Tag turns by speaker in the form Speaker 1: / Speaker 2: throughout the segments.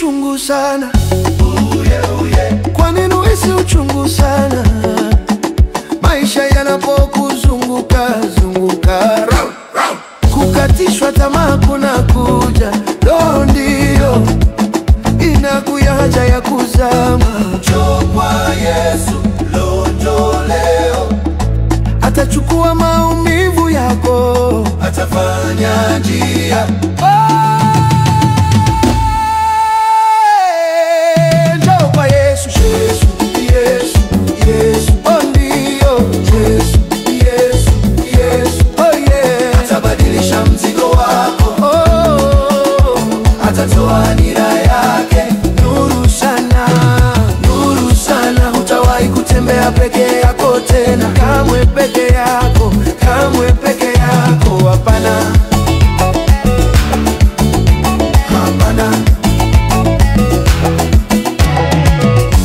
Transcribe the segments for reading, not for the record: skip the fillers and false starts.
Speaker 1: uchungu sana? Kwa nini uhisi uchungu sana? Maisha yanapokuzunguka zunguka round, round. Kukatishwa tamaa kunakuja, roho ndio inakuya haja ya kuzama.
Speaker 2: Njoo kwa Yesu, njoo leo,
Speaker 1: atachukua maumivu yako,
Speaker 2: atafanya njia.
Speaker 1: Njoo kwa Yesu, Yesu, Yesu, Yesu, oh ndio Yesu, Yesu, Yesu, oh yeah.
Speaker 2: Atabadilisha mzigo wako,
Speaker 1: oh,
Speaker 2: atatoa nira yake.
Speaker 1: Nuru sana, nuru sana, hutawahi kutembea peke yako tena, kamwe peke yako, kamwe peke yako, hapana, hapana.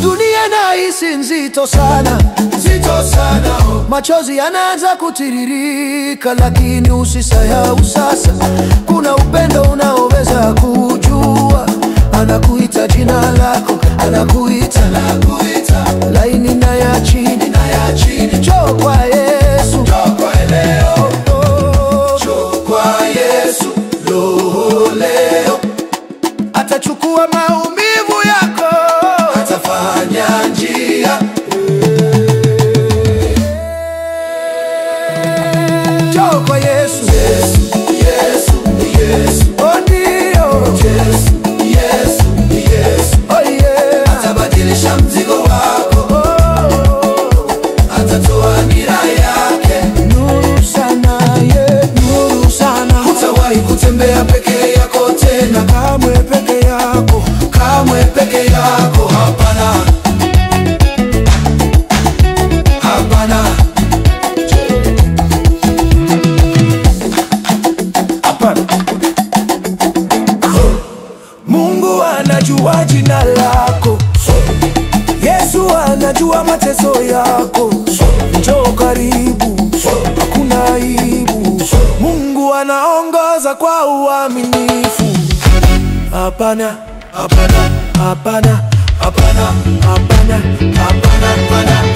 Speaker 1: Dunia nahisi nzito sana,
Speaker 2: nzito sana, oh.
Speaker 1: Machozi yanaanza kutiririka, lakini usisahau sasa kuna upendo unaoweza kujua. Anakuita jina lako, anakuita,
Speaker 2: anakuita,
Speaker 1: laini na ya chini,
Speaker 2: na ya chini.
Speaker 1: Njoo kwa Yesu,
Speaker 2: njoo kwa leo,
Speaker 1: oh.
Speaker 2: Njoo kwa Yesu leo,
Speaker 1: atachukua maumivu yako,
Speaker 2: atafanya njia.
Speaker 1: Njoo kwa Yesu,
Speaker 2: Yesu, Yesu, Yesu,
Speaker 1: oh ndio
Speaker 2: Yesu, Yesu, Yesu,
Speaker 1: oh yeah.
Speaker 2: Atabadilisha mzigo wako,
Speaker 1: oh,
Speaker 2: atatoa nira yake.
Speaker 1: Nuru sana, yeah, nuru sana,
Speaker 2: hutawahi kutembea peke yako tena,
Speaker 1: kamwe peke yako,
Speaker 2: kamwe peke yako, hapana, hapana,
Speaker 1: hapana. Mungu anajua jina lako, Yesu anajua mateso yako. Njoo karibu, hakuna aibu. Mungu anaongoza kwa uaminifu. Hapana, hapana, hapana, hapana, hapana, hapana, hapana.